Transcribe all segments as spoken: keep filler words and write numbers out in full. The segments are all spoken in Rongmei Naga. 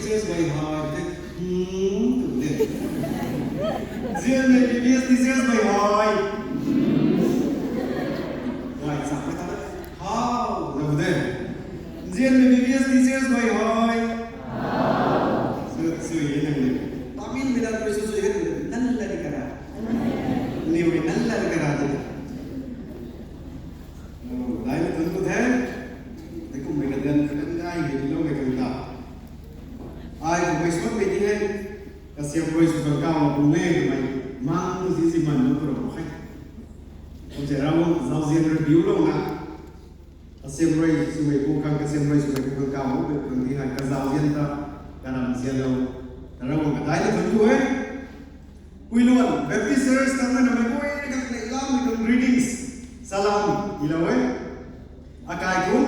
Yes, by heart. Hmm, tu de. Nzianmei B B S teachers by heart. Right, sa, how? Lo de. Nzianmei B B S teachers by heart. Sui, sui ye nang ni. Tamin mi da tu sui sui ye nang ni. Nan la di kara. Ni wi nan la di kara de. Dai na tun ku the. Te kum mei ka den ka den ai ni lo mei kan ta. Ai ko mei suat mei ti he. Kasiam rui sw kan kau na pu nge twmei mang tu si si man nu tu ro hai. Kum se Ravguangc zauzian review lou na. Kasiam rui swmei pu khang, kasiam rui swmei pu khang kau na pu khang ti hai kazauzian ta, karamzian lou. Ravguangc ka dai na tun ku e. Puiluan Baptist Church tang na mei pui na kan neihlamei tuang greetings, salam ilou e. Akai kum,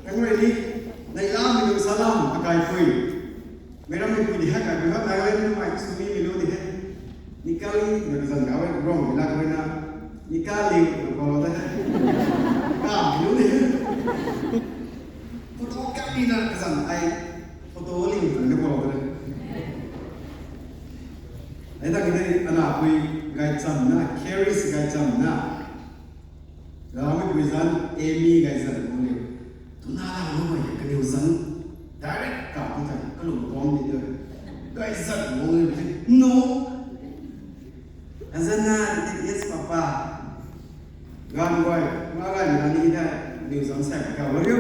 kan rui ni neihlamei tuang salam akai pui. Meic ram mei pui di hai kai pui ha, Nagaland mei sumi mei lu di hai. Nikali na kazan kau e, rong di la kau e na. Nikali na kau lo de hai. Ka mei lu di hai. Photo kap ni na kazan ai. Photo li na kau lo de. Ai ta kani ana pui gaychamv na, Charis gaychamv na. Ramei pui zan, Amy gaychamv mo liu. Tuna la lo mei kaniw zan. Direct ka pu ta kalung pom ni de. Gaychamv mo liu. No. Azan na, yes papa. Gan guay, ma gay na ni da, kaniw zan sa ka lo liu.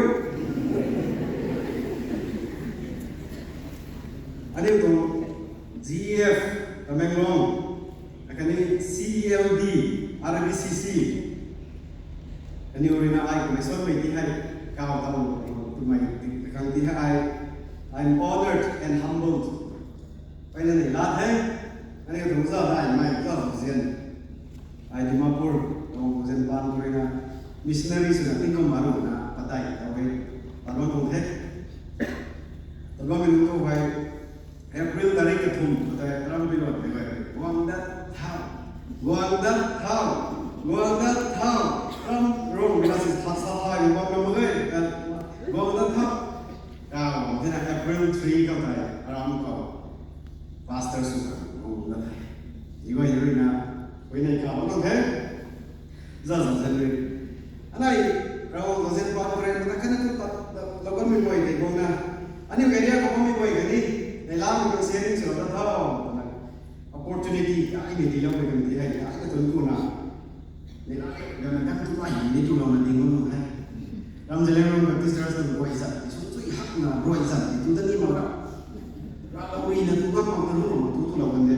Aniu tuang G F, Tamenglong, akhatni C L D, R B C C. Kaniw rui na ai kummei suanmei ti hai kau tau twmei ti khang ti hai ai, I'm honored and humbled. Peyna ni la the, aniu tuang za dai mei za zian. Ai Dimapur, tuang zian ban khou rui na missionary swna tingkum maru na patai tau e. Patbam tuang the. Patbam mei nunc khou hei April tarik kathum patai ram pi lou mei hei. Guang dat thau. Guang dat thau. Guang dat thau. Ram rong mei na si tha sa thai guang ram mei. Guang dat thau. Kau, thena April three kau tei, aram kau. Pastor sw kan, guang dat thau. Iwa rui na, hui nei kau, guang the. Za za za rui. Anai, Ravguangc tuang zian pat karen, na kana tu pat, la kan mei guay tei guang na. Aniu area khou mei guay kani, nei lam mei sharing sw dat thau. Opportunity, ai ni di lou mei kan di hai, ai ka tun ku na. Nei la, na na kan tu ai ni tu lou na ding lou na hai. Ram Zeliangrong Baptist Church tuang guay zat, sung chui hak na guay zat, tu ta ni mak ra. Ra lou ri na tu mak mak na lu mak tu tu lou kan de.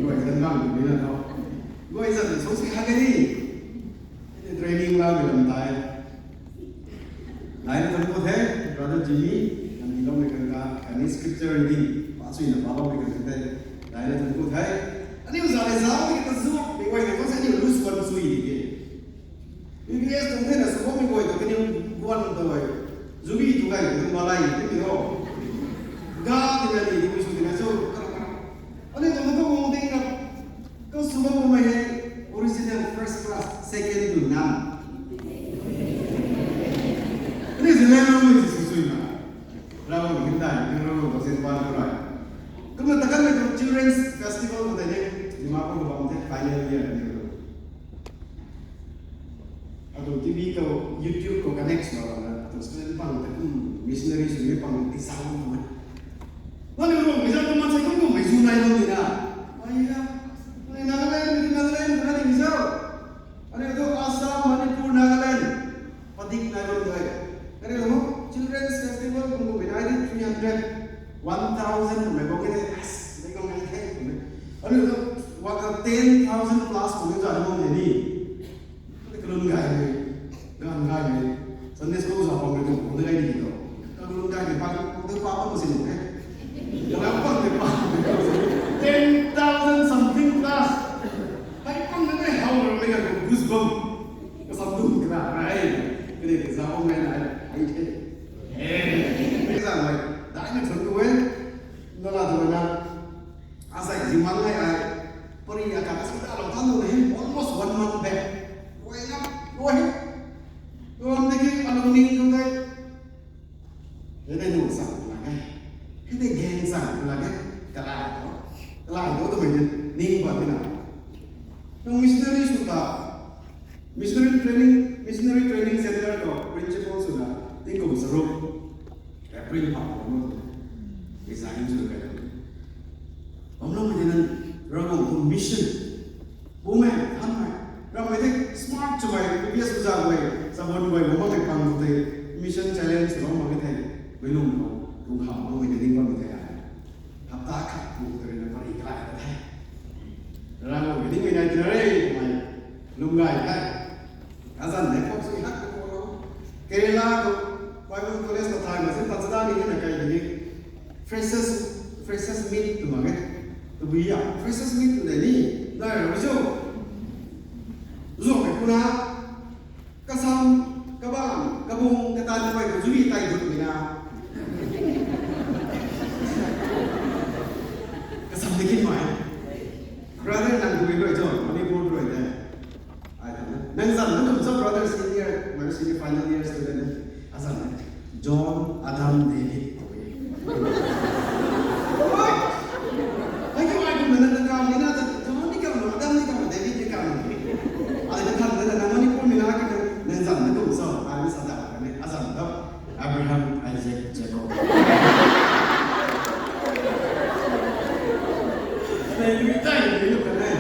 Guay zat bang ni na thau. Guay zat, sung chui hak ni. Training la bi lam tai. Lai na tun ku the, brother Jimmy, kan di lou mei kan ka, kan ni scripture reading, pa chui na pa lou mei kan the. Lai na tun ku the. Aniu za le za, mei ta zuak, mei guay na kau sa aniu lu swan chui di ke. B B S tuang the na sw mei guay ta kaniu guan ta guay. Zubi tu guay, kaniu malai, kaniu ho. Ga ti na ni, di mei sw ti na sw, kara kara. Aniu tuang tu mung ding na, kau sw bam mei hei original first class, second to none. Aniu Zeliangrong mei sw sw na. Ravguangc hymdaih, Ravguangc tuang zian pat kau rai. Kumna ta kan mei tuang Children's Festival khou tei ni, Dimapur khou bam the final year ni. Atuang T V khou, YouTube khou connect sw lou na, atuang student pang ta kum missionary sw ni pang ti sa bam mei. Mani rong mei zat kumna sa kum kum mei zu nai bam ni na. Ai ya, mani Nagaland, mani Nagaland, mani mei zat. Aniu tu Assam, Manipur, Nagaland, padik nai bam de. Aniu tu Children's Festival kum kum mei nai di three hundred, one thousand mei bam ni de. Yes, mei kum mei the. Aniu tu wa ka ten thousand plus kum mei zat bam ni ni. Kalun gay mei, gan gay mei, Sunday school zat bam mei tu kum de gay ni tu. Kalun gay mei pa, tu pa pa machine mei. Kalun pa mei pa. Ten thousand something plus. Hai pang na mei how mei ka goosebump. Ka something kra rai. Kene ke zat bam mei na ai the. Eh. Mei zat mei. Dai mei chun tu e. Na la tu na. Asai zimang hai ai. Pari aka kasi ta lo ta lo ni almost one month back. Wai na, wai. Tuang de ki alung ning tu de. Hei nai nu sa na ngai. Hei tei gang chang la ke, kalai to, kalai to twmei tei ning pat tina. Nang missionary sw ta, missionary training, missionary training center khou principal swna tingkum charuk April pha khou resign sw kai. Bam lou mei tei nang Ravguangc tuang mission, bumaeng thanmei, ramhmei tei smart swmei, B B S uza guay, sabon guay, bam bammei pang tei mission challenge sw bam mak e thei, mei lung khou, lung kham bammei tei ning bammei tei ai. Hapta khat pu tei ruina pari kalai ta the. Ravguangc mei ningmei nai tina re twmei lum gay the. Azanc de khou sui hak khou lou. Kerala khou Bible College khou thay mak sin ta chada ni na kai de ni. Freshers, freshers meet tw mak e. Tabui a, freshers meet tw de ni. Nai ra zo. Zo kai puna. Kasam, kabam, kabung, katan khou zui tai dut mei na. Kasam ni kin mai. Brother nang tw rui cho, Manipur rui de. Ai ta na. Nang zan na kum cho brother senior, mei senior final year student. Azanc na. John, Adam, David. Oi! Ai kiu ai kum na nang kam ni na, John ni kam, Adam ni kam, David ni kam. Ai na than na nang Manipur mei na ki nang zan na kum cho, ai ni sa da ni. Azanc na. Abraham, Isaac, Jacob. Nei ni tai ni lu kan e.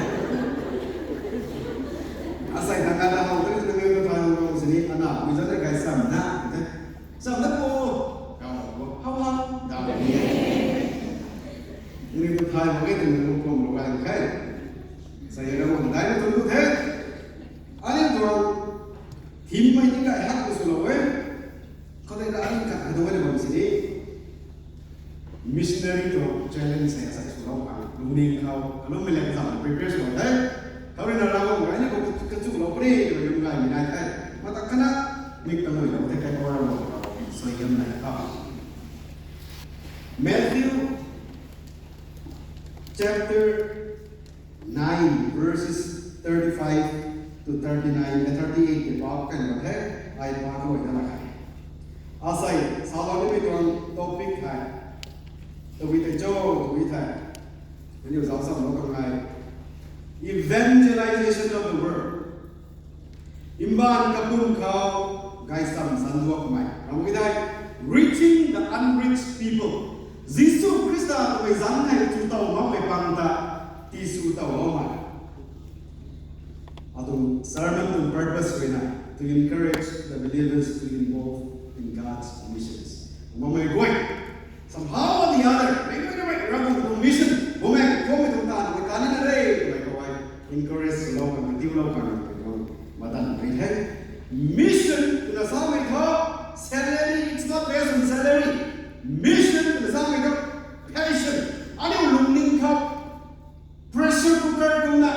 Asei na ka da hau tei na ngai na thai hau sini ana, ui zan na kai sam na, sam na po, ka hau hau da ni. Ngai na thai hau ke tei na kum lo kai kai. Sai na wan dai na tu tu the. Ani tuang thim mai ni kai hak ko sw lou e. Khou tei na ani khat khat dong e na bam sini. Missionary tuang challenge hei asei sw lou khang lungning khou kalum mei leng zam prepare sw lou the. Khou rui na Ravguangc rui ni khou kachu lou puni twmei lung gay mei nai the. Mata khana mik ta ngui lou the kai khou Ravguangc khou suaihiam nai tho. Matthew chapter nine, verses thirty-five to thirty-nine, eh, thirty-eight tei pa kan bam the, ai pa khou na la khe. Asei, salou nimei tuang topic hei. Tabui tei cho, tabui tei. Aniu zauc sam lou kan ngai. Evangelization of the world. Mbaanv kapwm khou gaychamv zanduakmei. Ram ki dai, reaching the unreached people. Jisu Khrista twmei zanc hei chu tow makmei pang ta, tisw tow makmei. Atuang sermon tuang purpose rui na, to encourage the believers to involve in God's missions. Makmei guay. Somehow or the other, mei mei na mei Ravguangc tuang mission, bumaeng khou mei tuang taanv mei kani na re, mei khou ai encourage lou kan, diu lou kan, mei tuang matan mei the. Mission twna samei thu, salary, it's not based on salary. Mission twna samei thu, passion. Aniu lungning khou pressure cooker kumna,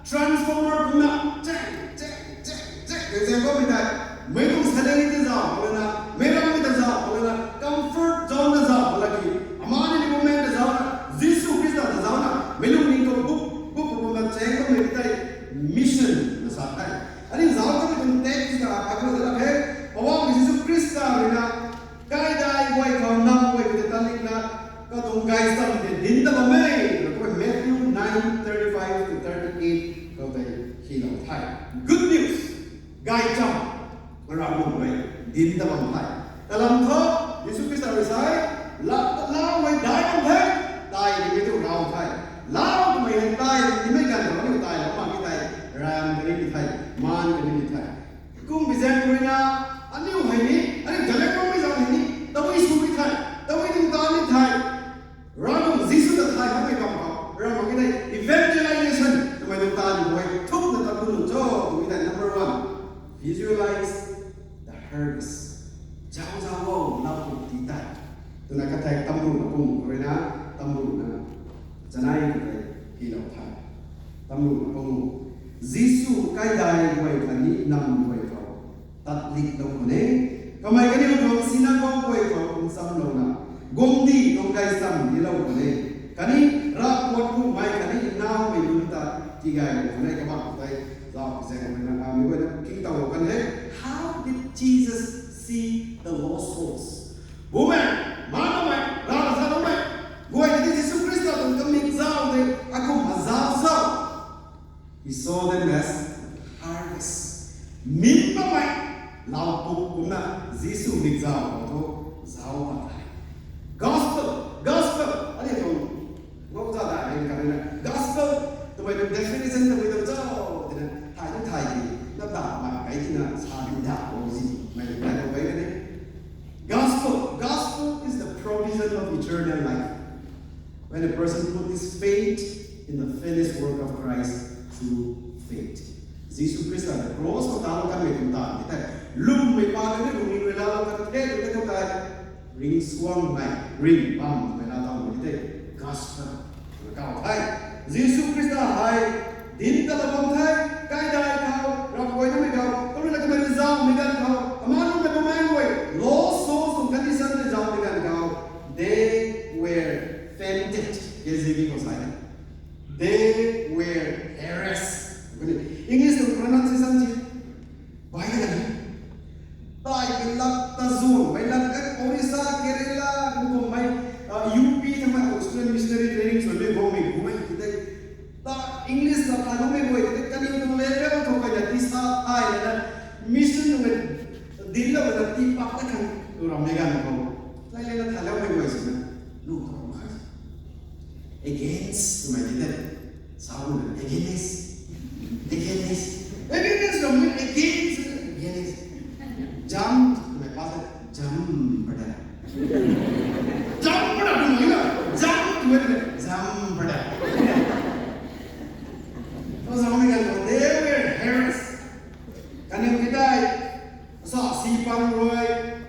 transformer kumna, cheng, cheng, cheng, cheng, cheng, cheng, kum mei tei, mei tuang salary ta zauc, kumna, mei ram mei ta zauc, kumna, comfort zone ta zauc, kumna ki, amani ni movement ta zauc na, Jisu Khrista ta zauc na, mei lungning khou buk, buk, buk, kumna, cheng, kum mei tei, mission, na sa the. Ani zauc kum mei tuang text ta, a kum ta la the, Poubauhmei Jisu Khrista rui na, Kaidai guay khou nam guay khou ta lik na, katuang gaychamv tei dinc ta bam e, na kum Matthew nine thirty-five to thirty-eight khou tei hi lou the. Good news, gaychamv, Ravguangc rui dinc ta bam the. Kalam thu, Jisu Khrista rui sa e, la, lau mei dai bam the, tai nimei tu rau the. Lau mei hei tai nimei ganv khou aniu tai bam mak ki tei, ram kani ni the, maan kani ni the. Kum bi zaeng rui na, aniu hei ni, aniu zalek bammei zan hei ni, tabui sw ni the, tabui tuang taanv ni the, Ravguangc Jisu ta thay makmei bam khou, Ravguangc ki tei evangelization, twmei tuang taanv khou hei, thukna ta kun cho, twmei tei number one, visualize the harvest. Zauc zauc o, lau kum ti tei. Twna kathei tamruna kum rui na, tamruna chanei kathei hi lou the. Tamruna kum. Jisu kaidai guay khatni nam guay khou tat lik lou khwan e. Kamei kaniw tuang synagogue guay khou kum cham lou na, gumdi tuang gaychamv ni lou khwan e. Khatni ravpuat kumhmei khatni naumei nunc ta tigay lou khwan e. Kabah tei zauc zaeng rui na, a, mi guay na king tau lou kan e. How did Jesus see the lost souls? Bumaeng, maan loumei, rav sa loumei, He saw them as harvest. Min bammei lau puk kumna Jisu mikzau khou thu zauc pat the. Gospel, gospel. Aniu tuang ngau za dai ring khat rui na gospel twmei tuang definition twmei tuang cho twna thay ni thay di na ta mai kai tina sa ring da o zi mai kai ko kai ka ni. Gospel, gospel is the provision of eternal life. When a person put his faith in the finished work of Christ through faith. Jisu Khrista na cross khou ta lou kanmei tuang ta ni tei, lwmmei pa ni lungning rui la lou kan the tei tei tei, ring suang mei, ring bam mei la tau mei tei, gospel. Kau the, Jisu Khrista hei dinc ta la bam the, kaidai khou, ram guay namei khou, kumna kamei zauhmei ganv khou, ama nunc mei bam mei guay, lost souls tuang condition tei zauhmei ganv khou, they were fainted. K J V khou sa e. They were harassed. English tuang pronunciation ti bai ka ni. Tei mei lak ta zuang mei lak e, Orissa, Kerala, kum kum mei, U P ta mei student missionary training sw mei guang mei guay tei. Ta English la thay mei guay tei kaniw tuang level khou kai na ti sa thay na mission tuang dinc lou na ti pak ta khang tu ram mei ganv khou. Lai le na thay lou mei guay si na. Lu khou ram khai. Against twmei ti tei. Sa bu na against. Against. Against ram mei against. Against. Jump twmei pa tei. Jump pada. Jump pada twmei na. Jump twmei na. Jump pada. So sa mei ganv khou they were harassed. Kaniw ti tei. Sa si pang rui,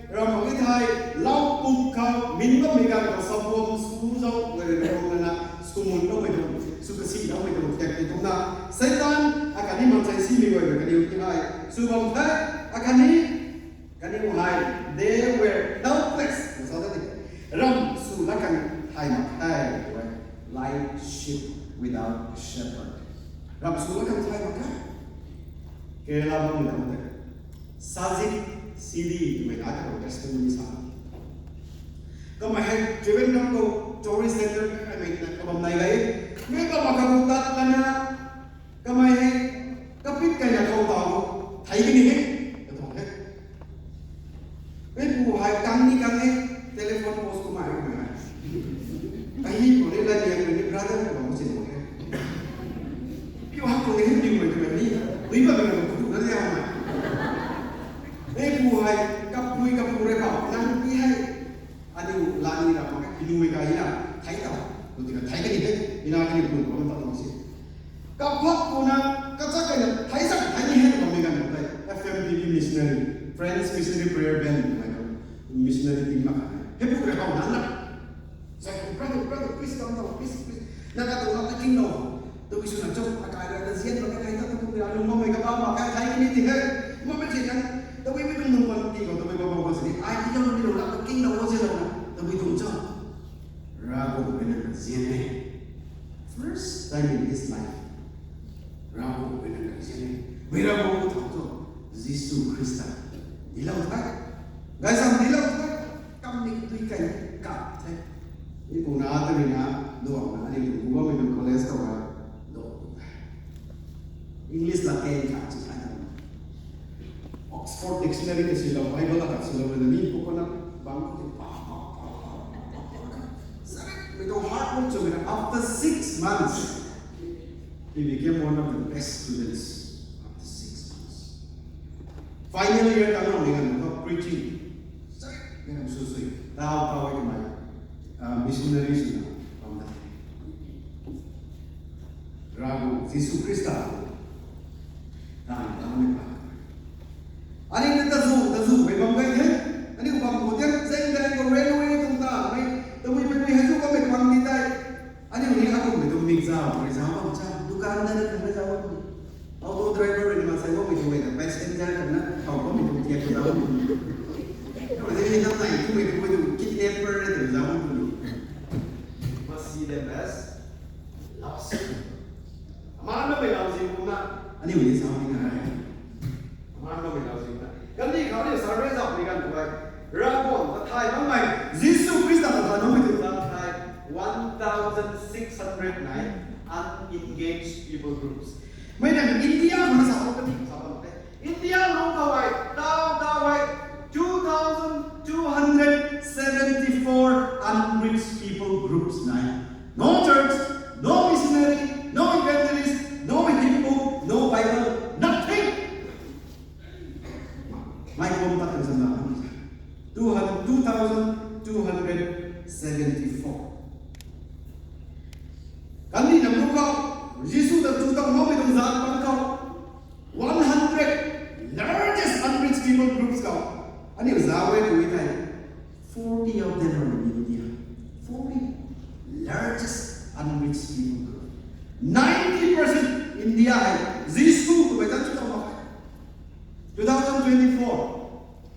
ram mak e thei, lau puk khou, min bammei ganv khou, sabuam su zauc, gari rui na, sw mun loumei tuang, sw kasi loumei tuang, tiak ti tuang na, Satan, akhatni mansei simei guay rui kaniw ti hei, sw bam the, akhatni, kaniw hei, they were helpless, na sa ta ti, ram sw la kan thay mak the, like sheep without a shepherd. Ram sw la kan thay mak the. Kerala bam ni dam te. Sajid Sidi twmei na ta testimony sa. Kamei hei Trivandrum khou tourist center kamei na kabam nai gai. Mei kabam khou tat lana kamei hei kapit kai na khou tau thei kini he. Ka tuang he. Mei pu hei kang ni kang e, telephone post kumna kumna. Ahi pu ni la ni, ni brother pu pu si mo he. Piu hak pu ni hei piu mei tu ni, ui ba mei na pu tu na liang mei. Mei pu hei, kapui kapu rui bam, nang pi hei. Aniu la ni ra mak e, piu mei ka hi na, thei ta. Tu ti ka thei ka ni he, ina ka ni pu pu na ta tu si. Kaphak kuna, kachak kaina, thei zak thei ni hei, twmei ganv khou tei, F M B B missionary, Friends Missionary Prayer Band, twmei khou, missionary team mak khat hei. Hei pu rui hau nan na. Zai, brother, brother, please come down, please, please. Na ka tu lam na king no. Tabui sw na cho, akai rui ta zian mak khe, thei ta tu tu ya, lung bammei kabam mak khe, thei ni ti hei. Kumna mei zian kan, tabui mei tuang lung pan ti khou, tabui bam bam khou sini, ai ti yam ni lung lam na king no, zian lou na, tabui tuang cho. Ravguangc rui na zian e. First time in his life. Ravguangc rui na zian e. Mei Ravguangc khou thau tu. Jisu Khrista. Dilou the. Gaysam dilou the. Kam ni tui kai kap the. Ni pu na ta ni na, duang na, ni pu ba mei na college khou na, duang. English la keng khat chi khat na. Oxford Dictionary ka silou, Bible la ka silou, na ni pu ko na, bang ko ti pa, pa, pa, pa, pa, pa, pa. Sorry, we don't hard work so after six months, he became one of the best students. After six months. Final year ka na, ni na, preaching. Sorry, ni na, so, so, tau, tau, ni na, uh, missionaries na, pam da. Ravguangc Jisu Khrista. Tan, tan, ni pa. Aniu ta zu, ta zu, mei bam kai the. Aniu bam ko tian, zeng dai ko railway tuang ta, mei, tabui mei, mei hei zu ko mei bam ni tai. Aniu ni akum mei tuang mik zau, mei zau bam cha, dukan da na kan mei zau bam. Auto driver rui na mansei bammei tuang mei ta passenger kan na, khou bammei tuang tiak zau bam. Kama de ni nam nai, tu mei tu mei tu kidnapper rui tu zau bam. Must see them as lost. Aman na mei lau zi kumna, aniu ni zau ni na. Aman na mei lau zi kumna. Kandi khou ni survey zau ni kan kuai. Ravguangc ta thay makmei, Jisu Khrista ta thay makmei tu zau thay. One thousand six hundred nine unengaged people groups. Mei na India khou na sa bam ka ti sa bam the. India lung khou hei, tau tau hei, two thousand two hundred seventy-four unreached people groups nai. No church, no missionary, no evangelist, no hymn book, no Bible, nothing. Mei kum tat kan sa na. Two hundred, two thousand two hundred seventy-four. Kandih nam lung khou, Jisu ta chu tau makmei tuang zat bam khou, one hundred largest unreached people groups khou aniu zauc e tw e thei, forty of them are in India. Forty largest unreached people group. Ninety percent India hei Jisu twmei ta chu tau mak e. Two thousand twenty-four.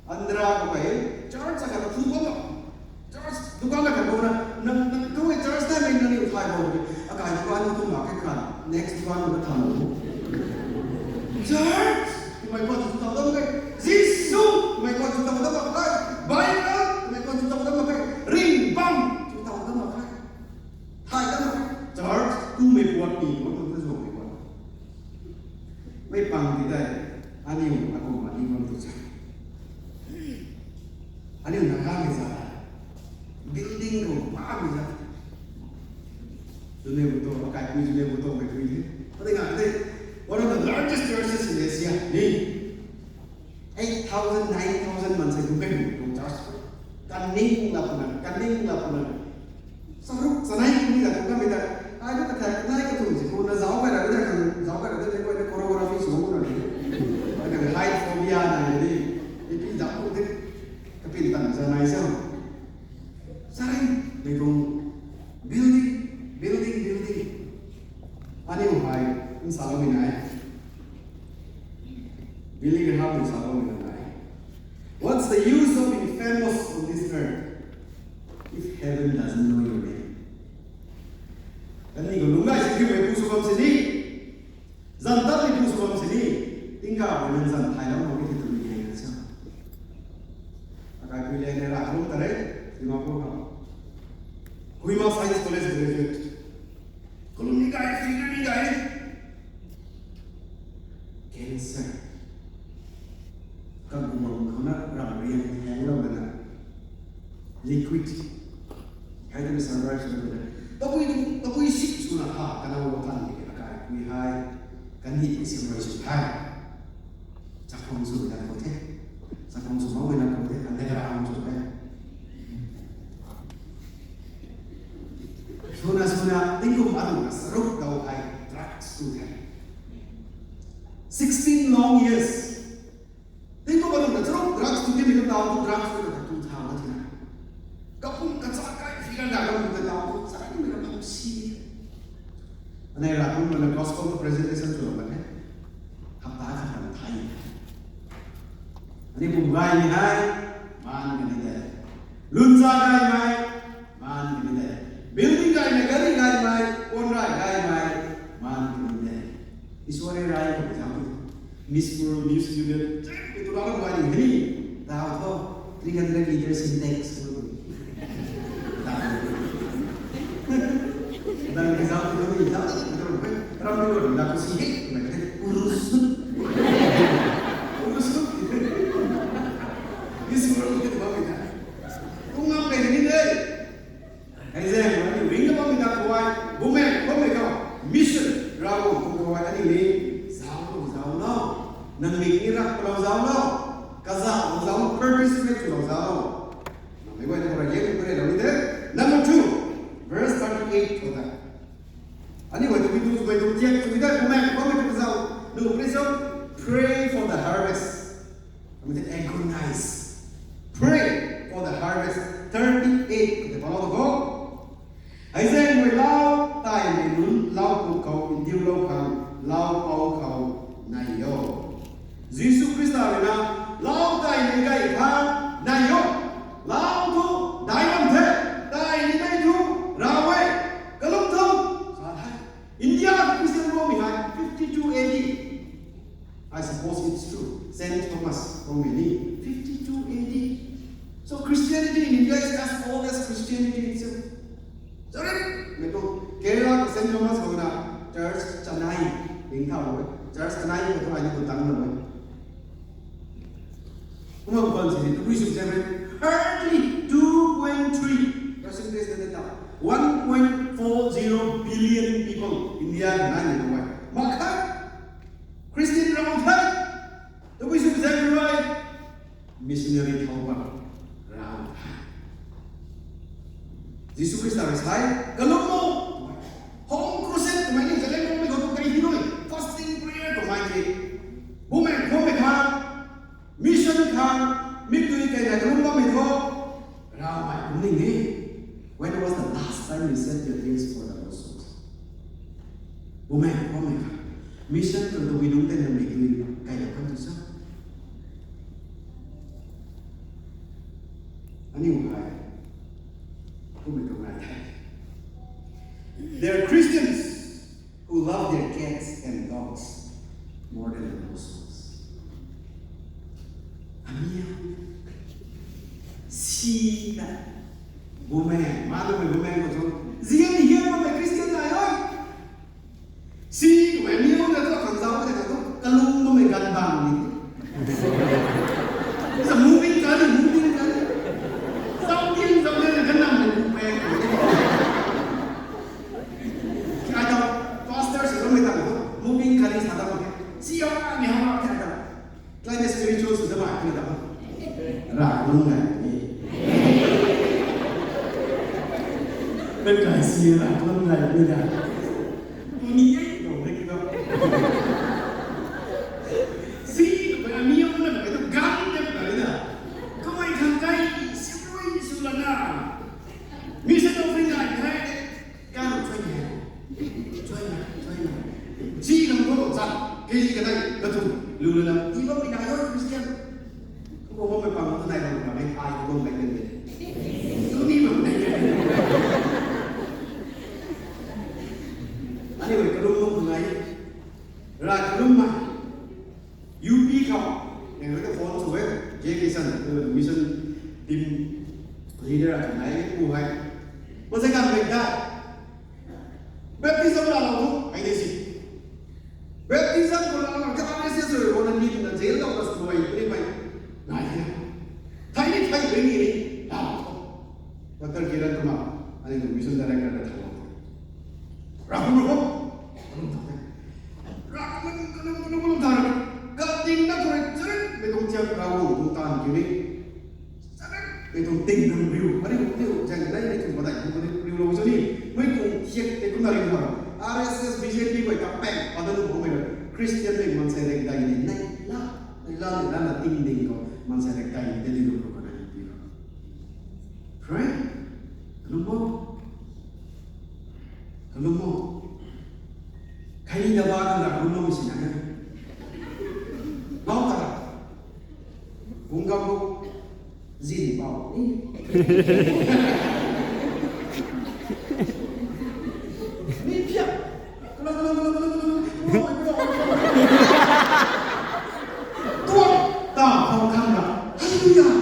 Andra khou hei, church akhat thu bam. Church dukan akhat bam na, nang, nang tu e church ta mei nang ni uthai bam. Akai dukan tu mak khe khan, next dukan tu na tham lo. Church, twmei khou chu tau dam khe. Jisu, twmei khou chu tau dam khe. Bible, twmei khou chu tau dam khe. Ringhbam, chu tau dam khe. Thai dam khe. Church, twmei puat ni, mo tu ta zuang mei puat. Mei pang ti tei, aniu akum aniu bam tu cha. Aniu na kha mei cha. Building khou pa mei cha. Zunheboto, akai pui Zunheboto mei pui the. Pati nga tei, one of the largest churches in Asia ni. Eight thousand, nine thousand man sei kum pen tuang church. Kaning la puna, kaning la puna. Saruk sanai kum ni la kum kamei ta. Ai tu kathak nai kathum si kum na zauc kai ra, kathak kan zauc kai ra, kathak kan choreography sw kum na ni. Kathak kan height phobia na ni. Ipi zauc kum te. Kapin tan sa nai sa. Saring, mei tuang building, building, building. Aniu hei, nsa loumei nai. Billy Graham nsa loumei nai. What's the use of being famous on this earth if heaven doesn't know your name? Kaniw khou lungc gay si kiu mei pu sw bam sini. Zan tat mei pu sw bam sini. Tingkauh mei nang zan thay lam mak khe twmei hei na sa. Akai pui le ne ra lung ta re. Dimapur khou. Kohima Science College graduate. Kalum ni gay, figure ni gay. Cancer. Kaguang khou na ram riang thang lou na. Liquid. Hei tei sunrise lou na. Tabui, tabui sik sw na ha, kana wo tan ni akai pui hei. Kani sik rui sw thai. Chakhwang sw na ko the. Chakhwang sw mau na ko the. Underground sw the. Swna, swna, tingkum anu na saruk dau hei drugs tu the. Sixteen long years. Tingkum anu na saruk drugs tu the, mi tau tu drugs tu na tu thau na thina. Kapum kacha kai figure na kapum ka tau tu sa ni na kapum si. Anei ra kum na gospel presentation tu na the. Hapta khat kan thai. Ani kum gaymei hei, maan kani de. Lunza gaymei, maan kani de. Building gaymei, gari gaymei, konrai gaymei, maan kani de. Iswar e rai ko jam. Miss World, Miss Union, itu ram gay ni. Tau tho, three hundred liter Sintex. Dan example ni, example ni, ram ni ram dak si he, urusut. Urusut. Iswar ko kitu bam ni. Tung ngam pe ni de. Hei zang, aniu ring na bam ni ta kuay, bumaeng bammei khou, mission, Ravguangc khou kuay, aniu ni, zauc lou, zauc lou, nang ni ni rak lou zauc lou, kazauh lou zauc lou, participate lou zauc lou. Nang mei guay na khou rui liang ni pare lou ni de. Number two, verse thirty-eight khou ta. Aniu guay tu bi tu guay tu tiak tu bi da, bumaeng bammei khou kazauh, nu pray so, pray for the harvest. Kami te agonize. Pray for the harvest. Thirty-eight. Kami te palau to go. Hei zang mei lau, tai mei nunc, lau puk khou, ndiu lou khang, lau pou khou, nai o. Jisu Khrista rui na, lau tai mei gay khang, nai o. Lau thu, dai bam the, tai ni mei thu, rau e. Kalum thu, sa the. India Christian Rome hei fifty-two A D. I suppose it's true. Saint Thomas from many, fifty-two A D. So Christianity in India is as old as Christianity itself. Sorry, mei tu Kerala Saint Thomas khou na church chanai. Ning thau e. Church kanai ni ka thu ai ni ku tang na e. Kumna kan si ni, tabui sw zaeng rui hardly two point three percentage na ta. One point four zero billion people India kanai ni ka e. Mak khat Christian rau the. Tabui sw zaeng rui missionary thau bam rau the. Jisu Khrista rui sa e, kalum o. Home crusade twmei ni zaleng mei khou tu kei hi rui, fasting prayer twmei ki. Bumaeng khou mei kha, mission kha, mi tui kei na kalum bammei thu, rau mai kum ning e. When was the last time you set your ears for the Lord's voice? Bumaeng khou mei kha, mission kan tu mi nung tei na mi tui kei na kan tu sa. Aniu hai, kumna tu ngai the. There are Christians who love their cats and dogs more than the Lord's souls. Aniu si na, bumaeng, ma na mei bumaeng khou tu, zian hian bammei Christian nai oi. Si, wei mi na tu khang zau de ka tu, kalung bammei gan bang ni. It's a moving gun, moving gun. Zau tian zau de gan nam de moving. Ai tau, pastor sw bammei tang tu, moving gun sa tau. Si ya ni ha ma tau. Tlai ni spiritual sw ta bai ni ta. Rav kalum nai ni. Pen kai si rav kalum nai ni da. Tu ni e, tu ni ki tu. Si, tu pen ami yong na pen tu gan de pen da. Kamei khang kai, si rui sw lana. Mission offering nai hai. Kan chui ni. Chui na, chui na. Ji lam ko sa, kei ka dai, ka tu, lu lu na. Ti bam ni na yo Christian. Ko bam mei pang tu nai bam ka mei ai ko bam mei kan de. Tu ni bam mei kan de. Anyway, kalum bam tu nai. Rav kalum mei. U P khou, nang rui ka phone sw e, J K San, mission team leader a nai pu hai. Masei kan rui da. Baptism la lou tu, ai de si. Baptism ko la lou, ka R S S rui ko na ni na jail lou ka sw ai ni mai. Nai ya. Thai ni thai rui ni ni, la lou tu. Doctor Kiran Kumar, ani mission director ka thau. Rav kalum, rav kalum. Rav kalum, kalum, kalum, kalum thau. Kating na kore chare, mei tuang tiak rav kalum tuang taanv kiu ni. Chare, mei tuang ting tuang riu, ari riu, jang nai mei tuang badai tuang riu lou sw ni. Mei tuang tiak tei kumna riu thau. R S S, B J P bai ka peng, pada lu bam mei Christian mei maansei rek dai ni nai la, nai la, nai la na ting ding khou maansei rek dai ni de lu khou na ni pi ra. Pray. Kalum o. Kalum o. Khatni da ba kan da kalum o si na. Bau ta. Bung kam bu. Zin bau. Ni pia. Tuang ta khou khang ra. Hallelujah.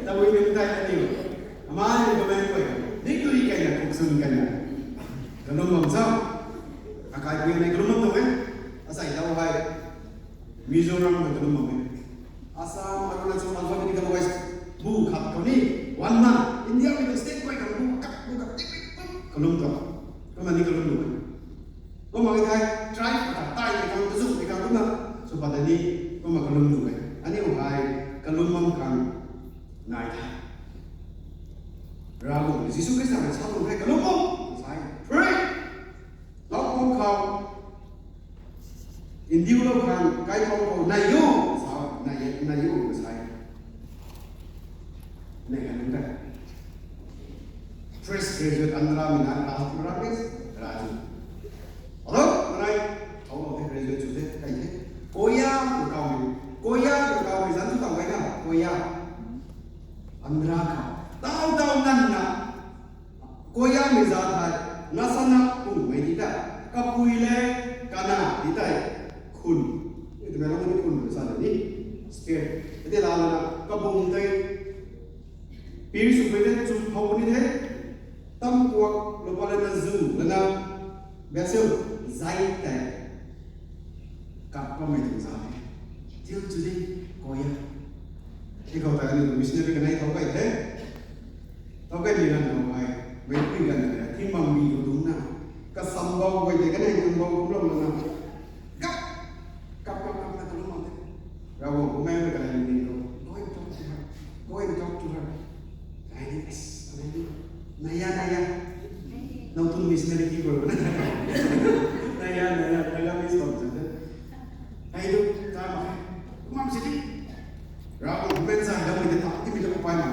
Tabui ni tai ani. Amani ko men ko. Ni tu ri kai na kuk sun kai na. Kalum bam sa. Akai pui ni kalum bam tu e. Asai tau hai. Mizoram khou kalum bam e. Assam, Arunachal, alphabetical wise, bu khat khou ni, one month, India mei state guay khang bu khat, bu khat, tik tik pum, kalum tuang. Kumna ni kalum tuang e. Kumna thai, tribe khat, tai ni khang, tazuk ni khang, kumna, sw pat ni, kumna kalum tuang e. Aniu hai, kalum bam khang, nai the. Ravguangc Jisu Khrista rui sa tuang the, kalum bam, sai, pray. Lau bam khou, India lou khang, kai bam khou, nai yo, sa, nai yo, nai yo, sa. Nai kan nunc ta. Fresh graduate Andhra mei na, Raj, Ramesh, Raju. Hello, nai, how about the graduate today? Kai the. Koya, tu kau mei. Koya, tu kau mei, zan tu kau mei na, Koya. Andhra khou. Tau, tau, nan na. Koya mei zat hei, ngasana pung mei di ta, kapui le, kana di tei, khun. Twmei lou ni khun sa ni, state. Ati la la na, kabung tei, Pir sw pui the, chum phou ni the. Tam kuak, lupa lana zu, lana vessel, zai tei. Kap pa mei tuang za the. Til chu di, koya. Ti khou ta ni missionary kanei thau kai the. Thau kai ni ran thau kai. Mei pui gan the. Thing mang bi ko dung na. Ka sambau kai the, kanei tuang bau kum lou na. Kap, kap, kap, kap, na kalum mak the. Ravguangc kumei ka kanei ni ko. Go and talk to her. Go and talk to her. Ai ni, as, ai ni. Naya, naya. Nau tuang missionary ki bro. Naya, naya. Naya miss bam sa the. Ai tu, ta ma. Kumam si di. Ravguangc kumei sa dam mi de ta, ti mi de pai ma.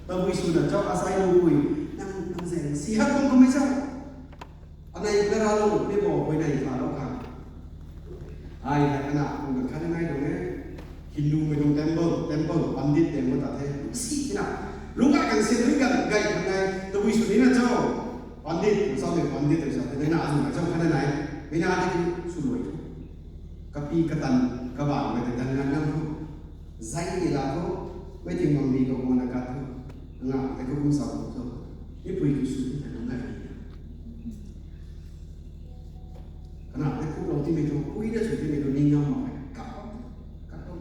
Tabui sw na chau asai lu pui. Nang, nang zeng si ha kum kumei sa. Anei na ra lou, ni bo, huayney tha lou khang. Ai hei ana, kung kan khan nai dong e. Hindu mei tuang temple, temple, pandit temple ta the. Si na. Lungc kai kan si, lungc kai kan gay kan nai. Tabui sw ni na chau. Pandit, sa mei pandit, sa the na, azum na chau khan nai. Mei na di sw loi thu. Kapi katan, kaban mei te dan ngan ngan thu. Zai ni la thu. Mei ting mang ni ko ko na ka thu. Nga, te ko kum sa ko thu. Ni pui tu sw ni ta nai. Kana pe khuklou timei thu, pui na sw timei thu, ning ngam mak e. Kap, kap, kap.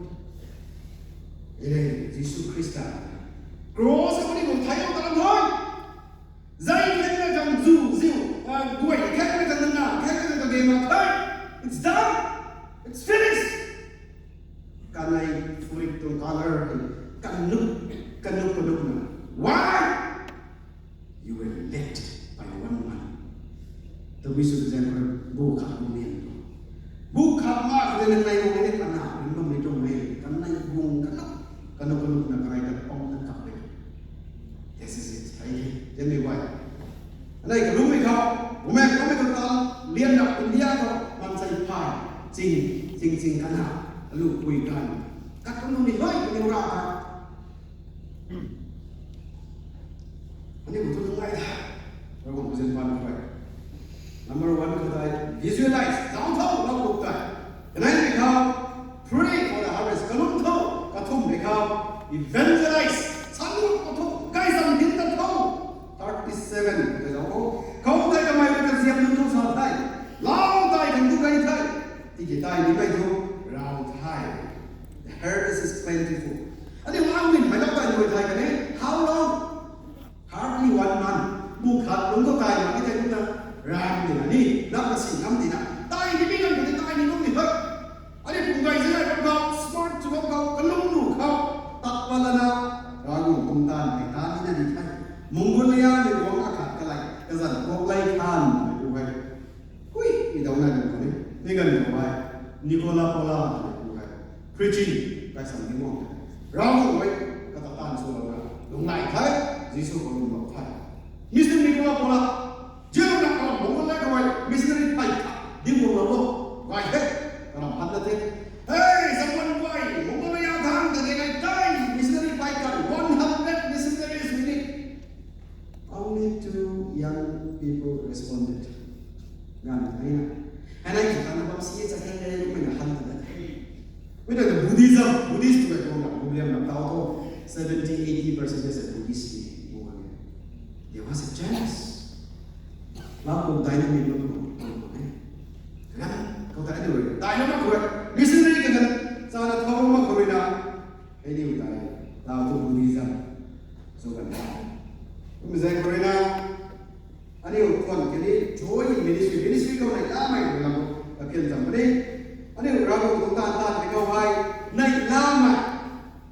Ele, Jisu Khrista. Cross ko ni ko thai lo ta lam thoi. Zai khen na jam zu, ziu, ah, guay khen na jam na, khen na jam game mak thai. It's done. It's finished. Kanei furik tuang color, kanuk, kanuk, kanuk na. Why? You were led by one man. Tabui sw zan ko bu khat bu lian tu. Bu khat ma ko de nai ko de kana ring bam ni tuang mei. Kanei bung kanuk, kanuk, kanuk na kanei ta pom na kap de. This is it. Ai, then we why? Anei kalum mei khou, bu mei kalum mei khou ta, lian na India khou, man sai phai, ching, ching, ching kana, alu pui kan. Kat kalum ni hoi, ni ra ka. Ani bu tu ngai da. Ravguangc zin pan khou. Number one khou tei, visualize, zauc tho, lau luk tei. Kanei ni khou, pray for the harvest, kalum tho, kathumh ni khou, evangelize, sa luk tho, kai zam din ta tho. Thirty-seven khou tei zauc tho. Khou tei kamei rui kaziam nunc thu sa thei. Lau tei kan tu kai thei. Tiki tei ni mei thu, rau thei. The harvest is plentiful. Ani lau min mei lau tei ni mei thei kani, how long? Hardly one month. Bu khat lungc khou tei mak ni tei kumna ram ni na ni, lam na si ngam ni na. Tei ni mi ngam ni tei ni lungc ni hoi. Ani pung gay zin ai bam khou, smart chu bam khou, kalum lu khou. Tat pa lana, Ravguangc tuang taanv mei taanv ni na ni thei. Mongolia mei guang akhat kalai, kazan kuak lei khan mei bu hei. Hui, mi dau nai bam khou ni, ni ganv khou hei, Nicola Pola twmei pu hei, preaching, kaisam ni guang hei. Ravguangc rui, kata taanv swlouna, lunghlaic thei, Jisu khou lwmlou thei. Mister Nicola Pola, zero na kalam bungc lei khou hei, missionary phay khat, di guanglou lo, gay the, kalam phat na the. Hey, someone guay, bungc lei ya thang, ta de nai tei, missionary phay khat, one hundred missionaries we need. Only two young people responded. Ganv thei na. Hei nai ki tana bam si e, chakhang de, mei na han ta na the. Mei na Buddhism, Buddhist tu mei tuang na, Buddhism na tau tu, seventy, eighty percent is a Buddhist ni, bu kan e. There was a chance. Lau pu dynamic mak pu, pu, pu, e. Kan, khou ta anyway, dynamic mak pu, missionary kan, sa na thau mak pu na. Anyway, dai, lau tu Buddhism. So kan. Kum zai khou rui na, aniu tuan kani joy in ministry, ministry khou nai lamei khou lam, kapian zam puni. Aniu Ravguangc tuang taanv taanv ni khou hei, nai lamei.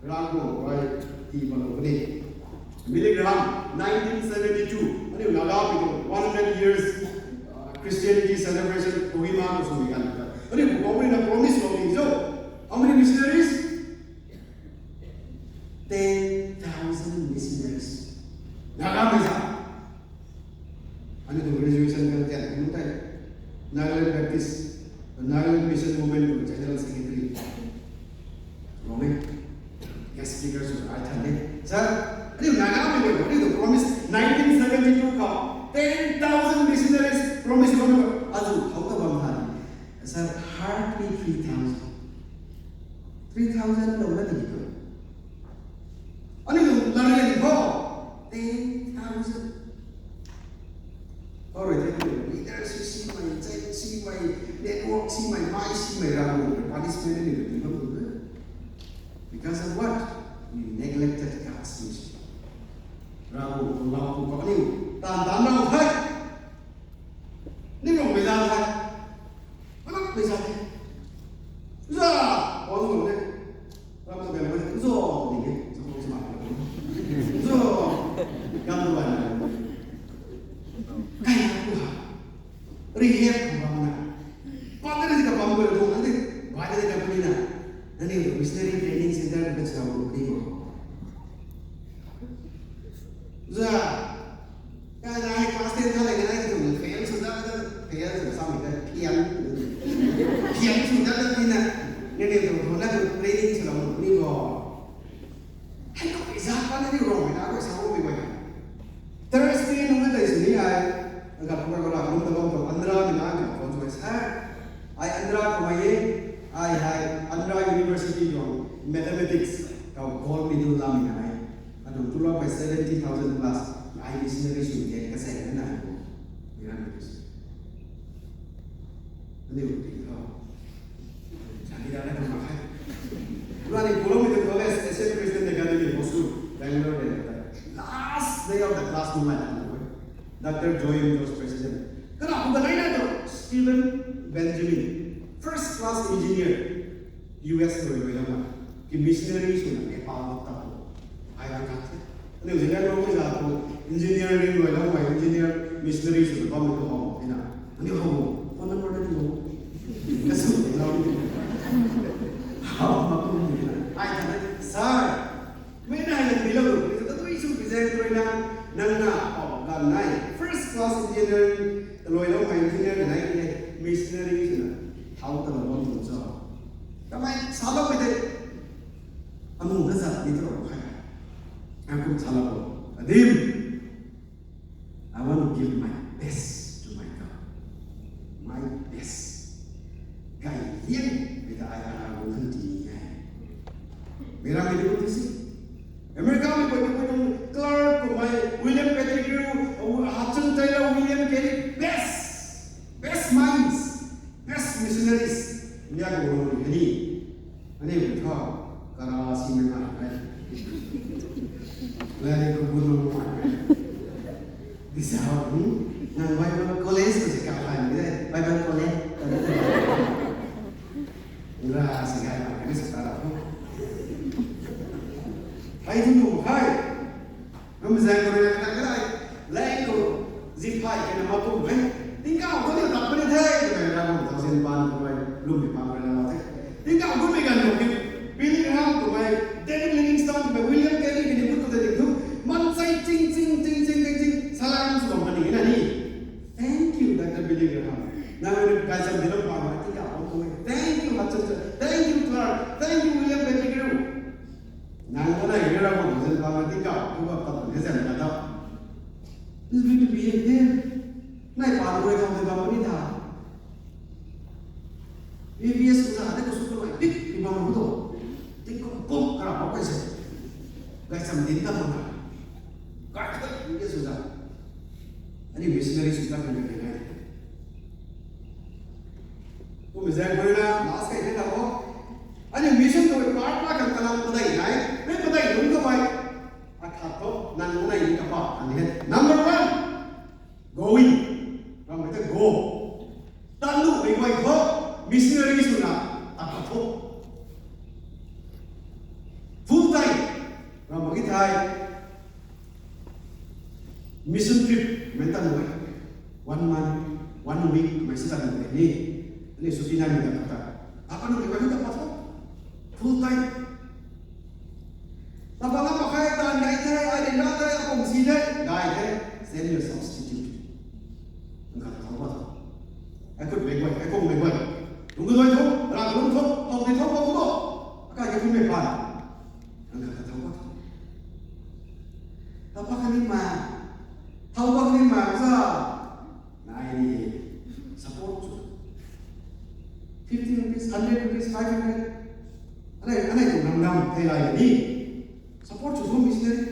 Ravguangc rui, tii patlou puni. Billy Graham, nineteen seventy-two. Aniu Naga people, one hundred years, uh, Christianity celebration, Kohima khou sw kan. Aniu Pu Paul rui na promise lou ni zo. How many missionaries? Ten thousand missionaries. Naga mei sa. Aniu tu graduation kan tian kan tei. Nagaland Baptist, Nagaland Mission Movement tu General Secretary. Wrong eh? Guest speaker sw ai than de. Sir, aniu Naga mei guay, aniu tu promise nineteen seventy-two khou ten thousand missionaries promise lou na, azu khou ta bam than. Sir, hardly three thousand. Three thousand lou na di tu. Aniu tu larian khou, Because of what? We neglected God's mission. Ravguangc tuang lau khou kaniw taanv taanc rau the. Ni rong mei zan the. Anak mei zan the. Za, bang bang ne. Ram sa bang bang ne. Zo, ni ke. Zo, zo. Gam tu bang. Kai na ku ha. Rehab khou bam na. Pattern ni kabam khou tuang na de. Bai de company na. Nangniw tuang missionary training center khou kachau ni bo. Za. Kai na hei class ten kha le na hei tuang fail sw da, fail sw sa mi da, piang. Piang sw da da ni na. Nangniw tuang tuang na tuang training sw lam ni bo. Hei ko izak pa na ni rong na ko sa bo mi bo. Thursday nung na dai sini ai, agak pura ko la nung ta bam tuang Andhra mi na agak phone sw sa. Ai Andhra ko mai e, ai hei Andhra University tuang mathematics ka gold medal la mi na ai. Anu tulou pai seventy thousand plus ai missionary sw ke ka sa na ai ko. Mira mi. Ani ko ti tho. Sani da na kam khai. Pura ni pulo mi tuang college, Asian Christian Academy, Hosur, Bangalore de. Last day of the class nung ai. Doctor Joy Jones, president. Kana hu kanai na to Stephen Benjamin, first class engineer, U S rui rui lama. Ki missionary sw na Nepal ta ko. Ai lang khat the. Ani zina rui rui la ko engineering rui lama, engineer missionary sw na bam ko ho ina. Ani ho phone number na tu. Kasu na. How ma tu ni na. Ai ta sir. Mei na hei nang dilou tu, tu tui sw present rui na, nang na, oh, ganv nai, first class engineering, taloi lou mei engineer ganv nai ni, missionary sw na, how ta lou bam tuang cho. Kamei, salou mei de, amu na zat ni tu rou khai. Ang kum salou bo, Adim. I want to give my best to my God. My best. Kai lian, mei ta ai ara gu kan ti ni hai. Mei ram mei de gu tu si. America mei gu tu gu Clark kumei, William Pettigrew, Hudson Taylor, William Carey, best, best minds, best missionaries. India gu gu ni. Ani gu tho, kara si mei ma hai. Lari gu gu ni ma hai. Bisa ho, hmm? Nang Bible college ko si ka hai ni de. Bible college. Ra si ka hai ni sa ta ra ho. Hai tu nu hai. Nang zang ko na ka ka. Leng ko zip hai ka na ma kum hai. Tingkauh ko ni tap ni the. Ka ra mo thousand pan ko mai lum ni pan ko na ma the. Tingkauh ko mi kan ko ki. Billy Graham ko mai, David Livingstone ko mai, William Carey ko ni bu ko de tu. Man sai ching ching ching ching ching ching. Salam sw bam ni na ni. Thank you, Doctor Billy Graham. Nang ni kai sam di lo pa ma tingkauh ko mai. Thank you, Hudson. Thank you, Clark. Thank you, William Pettigrew. Nang na nai ni ra mo zan pa ma tingkauh ko ba pat ni zan ka ta. This is going to be a day. Nai pa mo thang de ba ni tha. A B S ko sa de ko su ko mai pik ni bam ru to. Ting ko pum kara ko kai se. Kai sam din ta mo na. Kai ko A B S ko sa. Ani missionary sw ta kan kan nai. Kum zang ko na last kai na ko. Ani mission ko part pa kan kalang padai nai. Mei padai lung ko mai. Akhat tho nang nai ni ka pa ani he. Number one. Going. Ramh mei tei go. Tandu mei guay tho, missionary sw na, akhat tho. Full time. Ramh mei thai. Mission trip, mei tandu mei. One month, one week, mei si tandu mei ni. Ani suti nai mei ta kata. Apa nu mei guay ta pa tho. Full time. Tapa na pakai tan gai the, ai din na the, apum si the, gai the, send your substitute. Ang khat thau ba tho. Ai kut mei guay, ai kung mei guay. Lung guay tho, ra lung tho, tong di tho, tong tho. Akai ke kun mei pan. Ang khat thau ba tho. Tapa kani ma, thau ba kani ma sa. Nai ni support sw. Fifty rupees, hundred rupees, five hundred. Anei, anei tu nam nam thei lai ni. Support sw sw missionary.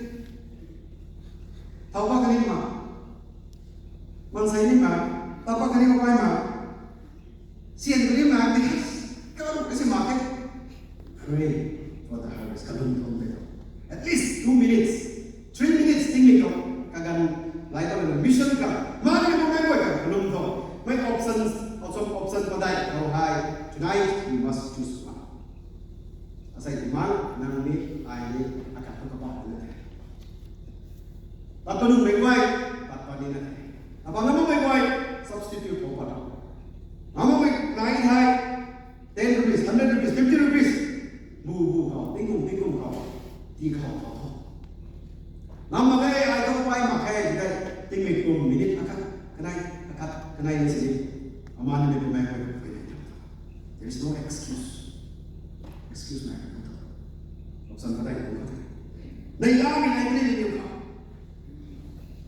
Thau ba kani ma. Mansei ni ma. Thau ba kani ma pai ma. Sian kani ma ni. Karu kasi ma ke. Pray. for the harvest. Kalum thom de. At least two minutes, three minutes tingmei khou kaganv lai ta mission ka, mani ko mai ko ka kalum thom. Mei options, option, option padai khou hei, tonight you must choose one. Asei mang nang ni, ai ni, akhat thu kaba na the. Pat panu mei guay, pat pani na the. Apa ngam mei guay, substitute khou pat. Ngam mei nai thai, ten rupees, hundred rupees, fifty rupees. Bu bu khou, tingkum tingkum khou, ti khou khou khou. Ngam mak ge, ai tho pai mak ge, ti kai, tingmei kum minute akhat, kanei, akhat, kanei ni sini. Aman ni mei kum mei guay, there is no excuse. Excuse mei kum tho. Option ka dai kum ka dai. Nei la mei nai ni ni khou.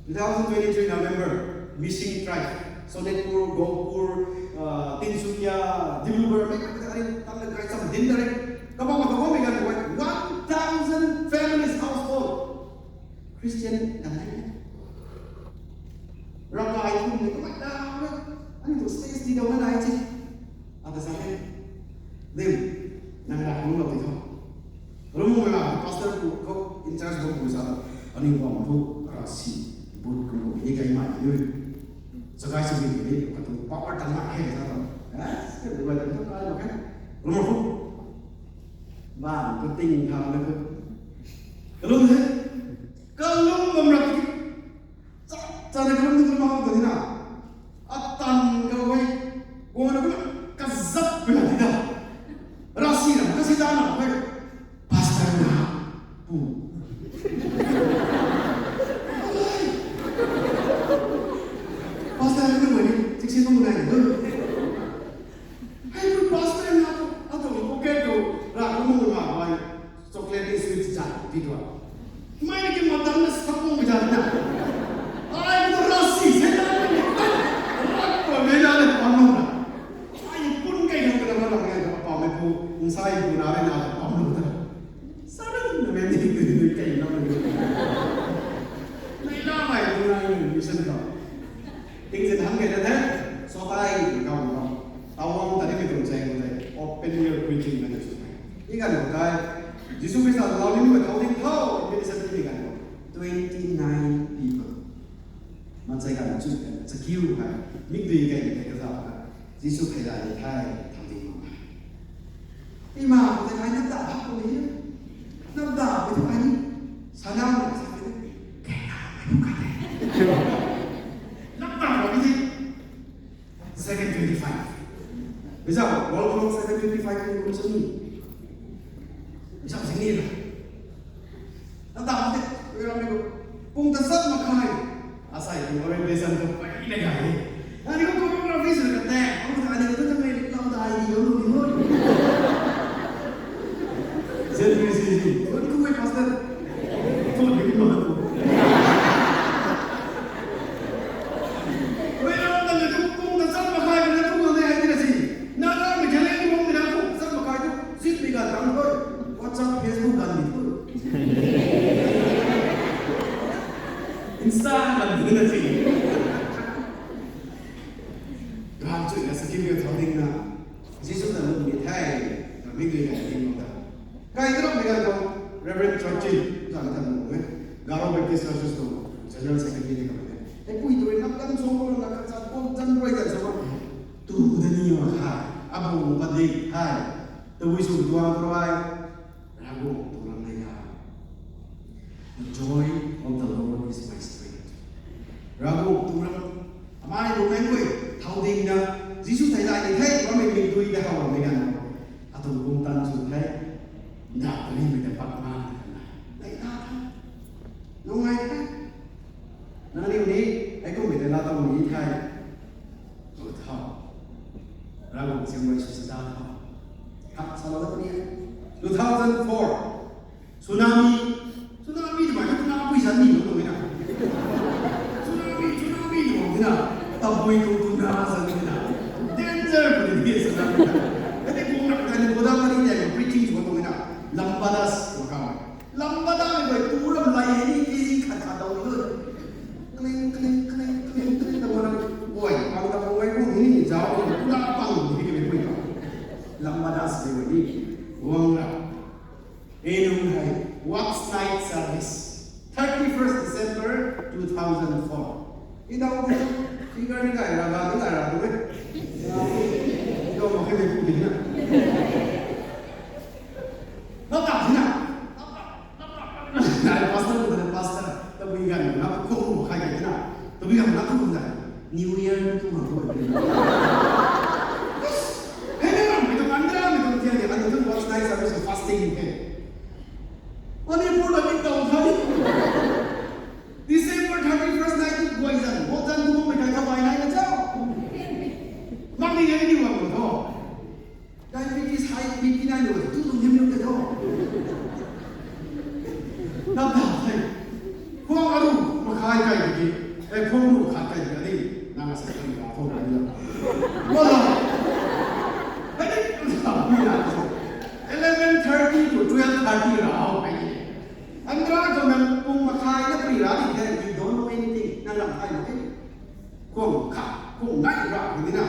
Two thousand twenty-three November, missing tribe, Sonitpur, Gopur, uh, Tinsukia, Dibrugarh, mei mei ta ring, tam le kai cham din ta ring. Kabang ma kabang mei gan kuai, one thousand families, household. Christian kan hai. Rakai kum ne kamai da, ani tu stage ti dau na nai chi. Ata sa ne. Dim, nang ra kum lo ti tho. Rum mo la pastor ku ko in charge bo ku sa. Ani bam thu rasi, but ku ni kai mai ni. Sakai si ni ni ka tu power tan ma hai sa to. Yes, ke du ba ta kai ma kan. Rum mo. Ba ku ting tham na ku. Kalum he. Kalum bam ra ki. Chana kalum tu kalum hau tu na. Atan ka wei. Gona kalum kazat pela ti da. Rasi na kasi da na wei. Pastor na. Pu. Pastor na wei ni. Tiksi tu na ni. Hei pu pastor na. Atu ni pocket tu. Ra kalum na wei. Chocolate ni sweet chat pi tu. Mai ni ki matam na sapung bi dan na. Ai tu rasi se na. Rak ko me na le pam na. Ai pun kai na ka na ma na ngai ka pam me pu nsai pu na le na pam na. Sa na na me ni ni kai na me. Nai na mai tu na ni mission ka. Ting zin ham kai na the. So tai ka ma. Tawang ta ni mi tum chai ko the. Open your preaching ministry. I kan ko tai. Jisu Krista lau ni mi thau ding thau. Ministry ni kan ko. Twenty-nine people. Mansei kan chu kan chakiu kan. Mik dui kan kan ka sa. Jisu thei lai ni thai tham ding ma. Ima ko te ai nap da bak ko ni. Nap da ko tu ai ni. Sana ma sa ko ni. Kena ma tu ka te. Nap da ko ni. Seven twenty-five. Bisa, wall clock seven twenty-five ni ko sini. Bisa sini la. Nata hate, wira mi ko, pung ta sat makhai. Asai ko orientation ko pai le gai. Ani ko choreography sw ka te, ang ta ani ko ta mai lau dai ni lo ni ho. Zedri si si, ko ko pastor. Ko ni ko. Wira ta ni ko pung ta sat makhai na tu na dai ni si. Na na mi jale ni mo mi na pung ta sat makhai tu, sit mi ga tang ko. WhatsApp, Facebook gan ni tu. Insta kan ni na si. Ram chu na sakim ge thau ding na. Jisu na lu ni thai. Na mi dui na ding na. Kai dra mi na ko Reverend Churchill zan ta mo me. Garo Baptist Churches ko General Secretary ni ka me. Hei pui tu na kan so ko na kan sa ko jan roi jan so ko. Tu da ni ma khai. Abu pa ding hai. Tu wi su duang ko ai. Ravguangc tuang ram nei na. The joy of the Lord is my strength. Ravguangc tuang ram, amai lu mei guay, thau ding na, Jisu thei lai ni the, bammei mei dui da how mei gan. Atuang bung tan chu the, nda ta ni mei ta pat ma na. Nei na the. Nung ai the. Nangniw ni, hei kum mei tei la tau ni thei. Lu thau. Ravguangc siam rui sw sa da thau. Hak sa lou da ni. Two thousand four. Tsunami. Tsunami tu mai tuna pui sa ni lo tu na. Tsunami, tsunami tu mai na. Tabui tu tuna sa ni na. Danger tu ni sa na. Kati kung na kani boda mari ni preaching tu tu na. Lambadas tu ka. Lambada mei guay tu ram lai hei ni kg khat khat dau ni. Kling, kling, kling, kling, kling, ta ram. Guay, pang ta guay kum ni ni zau ni, pula pang ni ni guay ta. Lambadas mei guay ni, guang ra. Nung hei, Watch Night Service, thirty-first December two thousand four. Idau di, figure ni kai ra, ga ni kai ra tu e. Yo, ma khe de pu di na. Na ta di na. Ai, pastor, na pastor, tabui gan na ko khai kai na. Tabui gan na ko na. New Year tu ma ko. Hey, na, na, mi tu kan da, mi tu tiang de, kan tu Watch Night Service fasting ke. Manipur la big town thai. December thirty-first night tu guay zan, bo zan tu mei kai ka bai nai na chao. Mak ni ngai ni wang lo tho. Diabetes high B P nai lo tu tu him lo tho. Nap da thai. Khuang aru makhai kai di. Eh, khuang aru khat kai di. Nang sa kai ka tho kai lo. Wala. Hai ni. Eleven thirty to twelve thirty ra hau kai di. Andra khou nang pung makhai na pri ra di the, you don't know anything. Nang ram thai mak e. Khuang khat, khuang nai ra, khuang di na.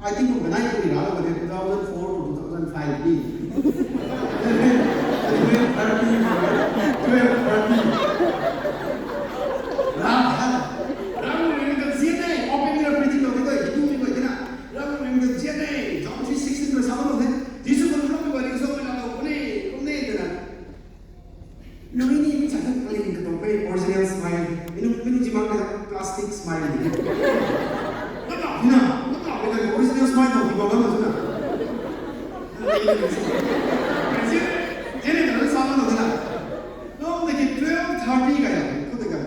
I think khuang nai pri ra, khuang di two thousand four to two thousand five ni. Twelve thirty, twelve thirty. Ra, ra. Ram ring ka zian e, open air preaching lo di, tu ni ko di na. Ram ring ka zian e, John three sixteen ko sa lo di. Jisu ko lo ko di so na lo, kuni, kuni di na. Nui ni mi chat clean ka tuang pe original smile. Minu, minu ji mak na plastic smile ni. Mata pina, mata pina original smile tuang di bang na suna. Jene, jene na sa na na. Nung de ki twelve thirty ka ya, ko de ka.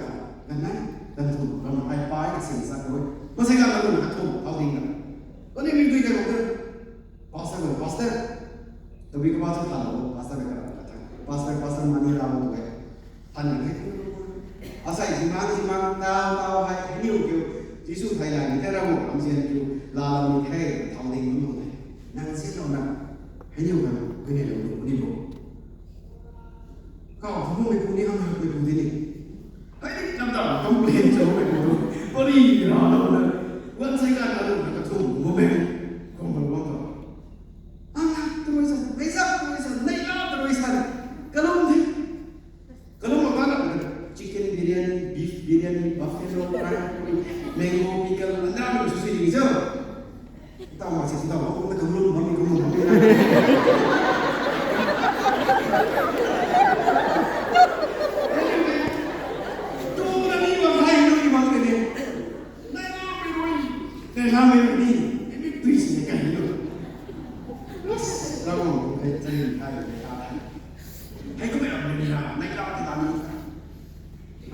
Ganai, dan tu, ram ai pai ka sin sa ko. Masai ka na tu na tu, how ding na. Ko ni mi dui ka ko. Pastor ko, pastor. Tabui ka pastor tha lo, pastor ka ka tha. Pastor, pastor mani ra lo tu kai. Than ni kai. Asai jimang, jimang, tau, tau, hai, heniu kiu. Jisu thai la ni thai ra mo, am sian kiu. La la ni thai, thau ding mo thai. Nang si lo na. Heniu kan, kuni lo, kuni lo. Kau, kau mo me kuni ang, kuni kuni ni. Hai ni, kam ta, complain cho me kuni. Pari, ra lo na. Wan sai ka, ra lo na, ka thum, mo me. Kom, kom, kom, kom. Ang na, tu rui san, mei zak tu rui san, nei la tu rui san. Kalum di. Kalum ma kana, chicken biryani, beef biryani, buffalo fry, mango pickle, anda mi su si di zau. Tau ma si, tau ma, kalum ma mi, kalum ma mi. Tu na ni ma hai, ni ma ni. Nei la mi rui, nei la mi rui ni, ni mi tui si ni kai ni lo. Yes, la mo, kai tani kai ni kai. Hei kum e ram ni na, nai ka ti ta ni.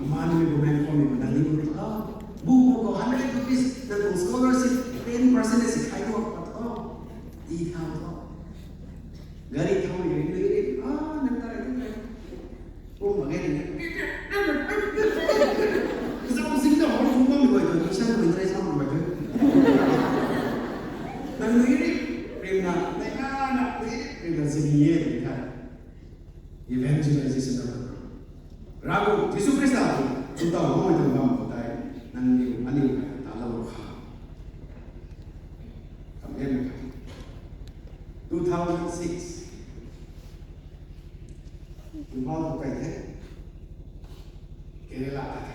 Aman ni bu men ko ni bu na ni bu. Ah, bu bu ko hundred rupees, na tu scholarship ten percent si khai ko. Oh, di tha ko. Gari thau ni ni ni. Ah, nang ta ni. Kum ma ge ni. Zau zing da hou kum ma mi guay tu, mission ko interest ma mi guay tu. Nang ni ni. Prem na, nai ka na ni. Prem na zing ye ni kai. Evangelization na. Ravguangc Jisu Khrista tu, tu tau hou mai tu bam ko tai, nang ni, ani, ta lau kha. Kam em kha. Two thousand six. Imphal tu kai the. Kerala ta the.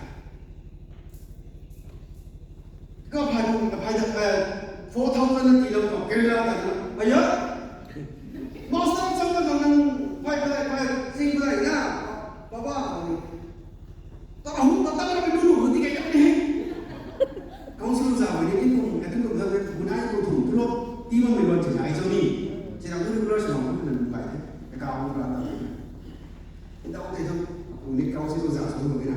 Ka phai, ka phai da, eh, four thousand na ti lo ka, Kerala ta na. Aya? Master chang na nang phai, phai, phai, sing phai na. Baba, ni. Ta hum ta tang na mi lu lu ti kai ni. Council za ni, ni kum, ka kum da, bunai ko thum, tu lo, ti mang mi lo ti ai zo ni. Ti na lu lu sa na, na kai. Ka ka ra ta. Ndau tei thu, apu ni kau si tu zang sw tu mak na.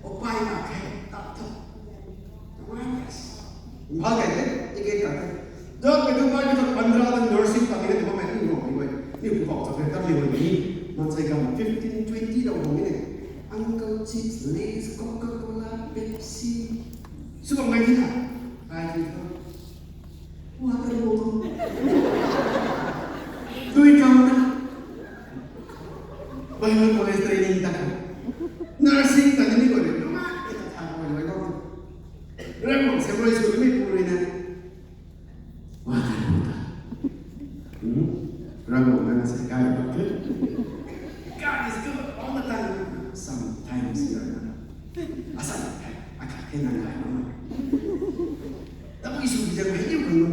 O pai na khe, tap thu. Imphal kai the, ticket kai the. Dok kai thu pai thu pandra ta nursing ta ni thu mak ni ngau ni wei. Ni pu kau ta the tam ni wei ni. Man sai kam fifteen, twenty dau ngau ni ne. Uncle Chips, Lays, Coca-Cola, Pepsi. Sw bam mai ni na. Ai ni thu. Water bottle. Tui kam na. Bible college training ta. Nursing ta ni ko ni. Rama, ita tha ko ni ko. Rama, se ko ni su ni puri na. Water bottle. Hmm? Rama, na se kai ba ke.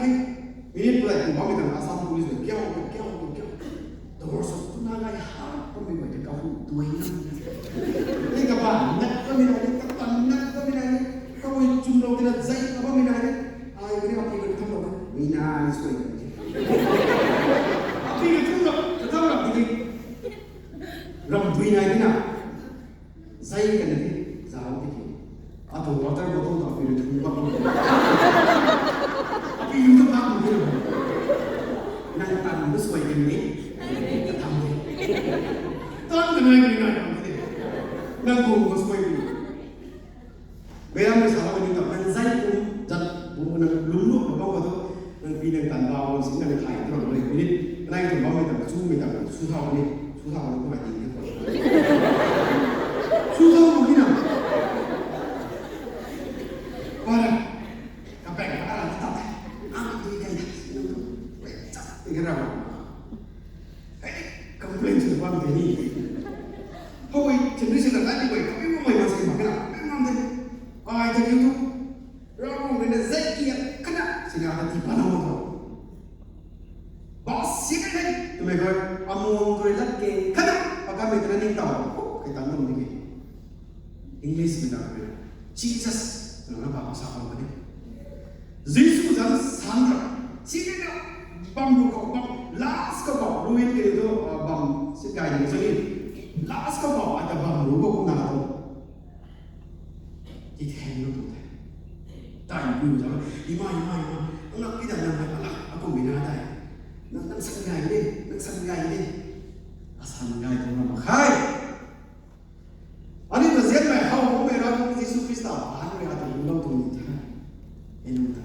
the. Minute play kum bammei tang Assam police na kiau kiau kiau kiau. Door sw tu na ngai ha bammei guay tei kahu duai na. Ni kaba nak bammei nai ni, katan nak bammei nai ni. Kahui chum lou tina zai ka bammei nai ni. Ai kani api kani tham lou ni na ni suai kani. Api kani tham lou, tham lou tiki. Ram dui nai ni na. Zai kani the, zau tiki. Atu water bottle ta api rui thun bak. Api rui thun bak ni. Nang tan bu suai kani. Tan kani nai kani nai kani the. Nang bu bu suai kani. Meiram mei sa kani ta nang zai kum zat bu nang lum lum bak bak tu. Nang pi nang tan ba bam sing nang thai tu nang minute. Nang tu bammei ta chu mei ta su thau ni. Su thau ni kumai ting ni ko. Su thau ni na. Para. Kapeng para ta ta. Ang tu kai ta. Wei cha. Ni ra. Hey, complain sw bam tei ni. Hoi, chindri sw na kai ni wei. Kapeng mo mai ma sing ma kana. Kapeng mam tei. Ai ta kiu tu. Ravguangc rui na zai kia kana sina ta ti pa na mo to. Boss si kai kai. Tumei koi amuang rui lat ke kana. Pakamei tana ning tau. Kai tan mo ni ke. English mei na koi. Jesus. Tana pa sa pa ni. Jisu zan san ra. Si kai na. Bam ru ko bam. Last ko bam. Ruin ke do bam. Si kai ni sini. Last ko bam. Ata bam ru ko na to. Titheng lu tu the. Tai bu zau, ima, ima, ima. Anak ki da nang hai pala, akum mi na tai. Nang, nang san gay de, nang san gay de. Asan gay tu na makhai. Ani ta zian mei hau hau mei ra tu Jisu Krista, ahan mei ra tu lu tu ni the. Enu ta.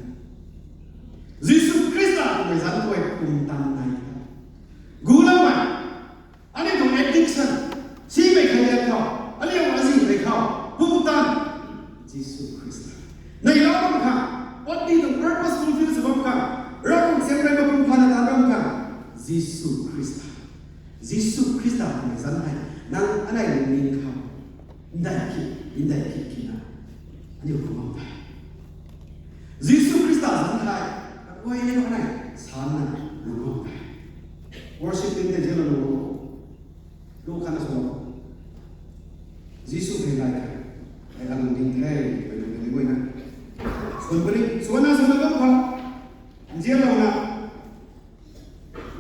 Jisu Krista, mei zan tu ai kum tan nai the. Gu lam mei. Ani tuang addiction, simei khat lian khou, ani tuang azi mei khou, pumtan, Jisu Khrista. Nei lou bam khang, oti tuang purpose fulfill sw bam khang, Ravguangc siam rei ma pumtan na tan bam khang, Jisu Khrista. Jisu Khrista twmei zanc hei, nang anei lungning khou, ndai ki, ndai ki ki na, aniu khou bam the. Jisu Khrista zanc hei, kaguay ni anei, san na, lung bam the. Worship team tei zianlou lou. Lu khatna sw lou. Jisu thei lai the. Ai kha lungning the, ai lungning guayna. Swan puni, swanna swanna bam khou. Nzianlouna.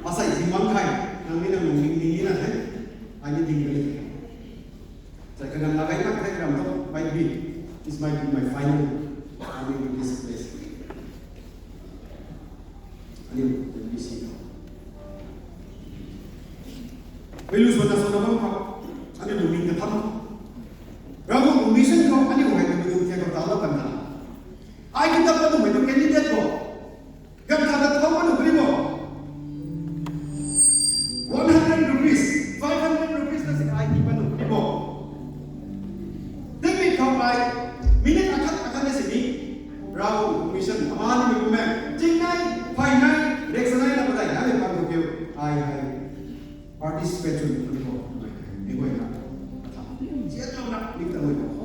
Asei zi mang khai. Nang ni nang lungning ni ni na the. Ai ni ding puni. Sai kaganv la kai mak the ram to. Might be. This might be my final. I will be displaced. Aniu N B C khou. Mei lu swanna swanna bam khou. Aniu lungning katham. Ravguangc mission khou aniu hei mei lu thei khou ta lou kan tha. Ai kitap ka tu mei tu candidate khou. Kan tha ta thau ka nu kari bo. One hundred rupees. Pechun ni ko, ni ko na. Ata. Sia lo na, ni ta lo ko.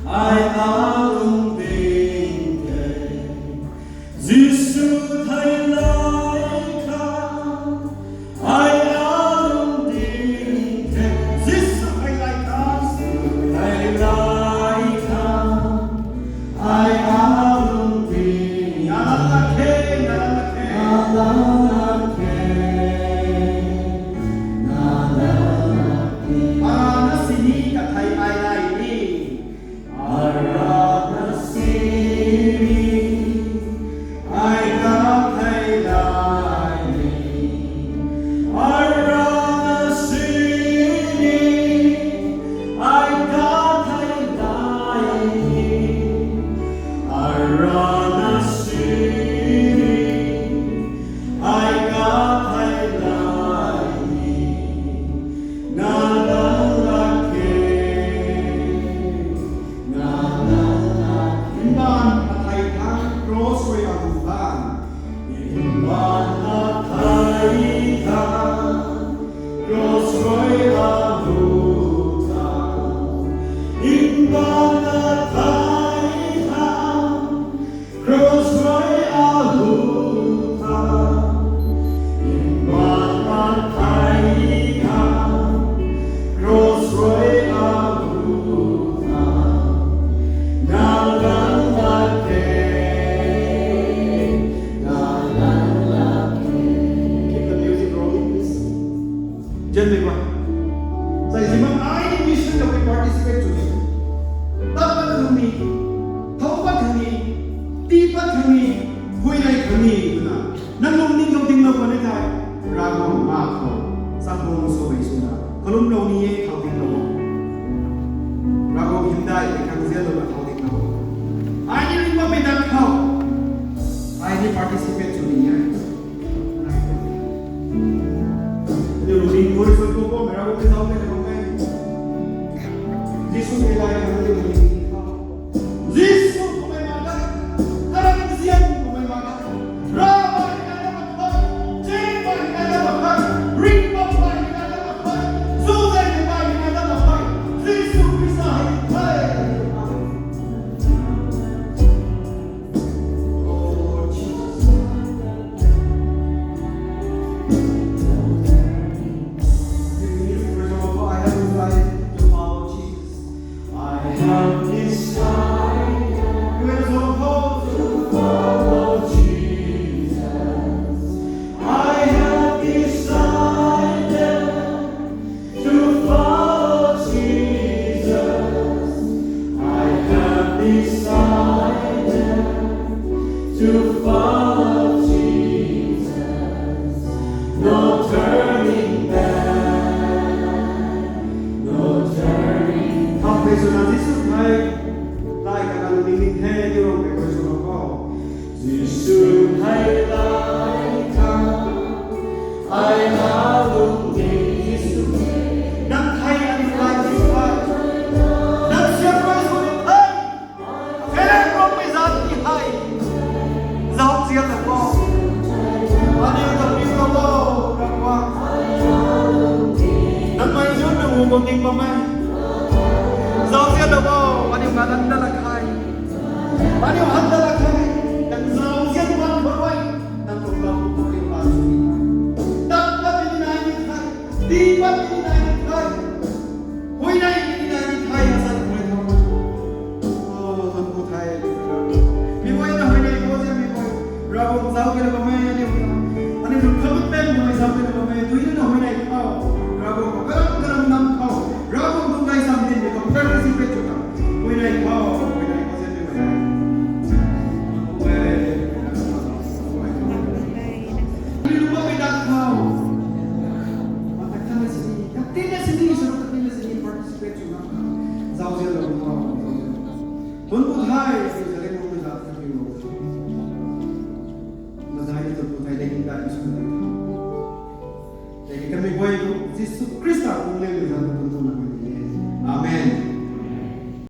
Ai alung ding the, Jisu thei lai kha. Ai alung ding the, Jisu thei lai kha. Thei lai kha. Ai alung ding, na la la khe, na la la khe. Na la la khe. Na la la khe. Arana sini kathei ai lai ni. Arana sini, ai kathei lai ni. Arana sini, ai kathei lai ni. Arana sini, ai kathei lai ni. Na la la khe. Na la la khe. Mbaanv athei thang cross rui alu thang. Mbaanv athei thang cross rui alu thang. Mbaanv athei thang cross rui alu thang, mbaanv athei thang cross rui alu thang, na la la khe, na la la khe. Keep the music rolling, please. Jan mei ba. Zai zi bam ai ni mission khou participate sw ni. Tat pat khang ni, thow pat khang ni, tii pat khang ni, huayney khang ni twna. Nang lungning khou dinglou khwan e thei, Ravguangc ma khou, chakhwang sw mei swna, kalumlou ni e khou dinglou. Ravguangc hymdaih mei khang zianlouna khou dinglou. Ai ni ringbammei dat khou, ai ni participate sw ni e. Aniu lungning khou Jisu khou pam mei Ravguangc tei zauc tei na bam e. Jisu tei lai kan aniu lungning khou. Jisu kummei mak ge. Karam zian kummei mak ge. Rav bai ni na bam khe. Ching bai ni na bam khe. Ringbammei bai ni na bam khe. Zuzei bai ni na bam khe. Jisu Khrista hei the. I have decided to follow Jesus. I have decided to follow Jesus. I have decided to follow Jesus. No turning back. No turning back. Kham phey swna Jisu thei lai kha nang ning ning the, aniu Ravguangc khou swlou kho. Jisu thei lai kha, ai na lungning Jisu. Nang thei aniu lai Jisu thei. Nang siam rui sw ni thei. Hei Ravguangc mei zat ni hei. Zauzian lou kho. Aniu ta piu lou kho, Ravguangc. Nang mei zun na hu bam ding bam e. Zauzian lou kho, aniu nga nang na la khe. Aniu han da la khe, nang zauzian bam khou rui, nang tuang lam khou rui pa sw ni. Tat pat ni nai ni the, tii pat ni nai ni the, huayney ni nai ni the, asei khou rui tho. Oh, thank you the. Mi guay na huayney khou zian mi guay. Ravguangc zauzian lou bam e, aniu ta. Aniu tuang commitment ni zauzian lou bam e, dui na huayney khou. Ravguangc khou, karam karam nam khou. Ravguangc tuang gaychamv dinmei khou participate sw khang. Huayney khou, huayney khou zian mi guay. Tun bu thei,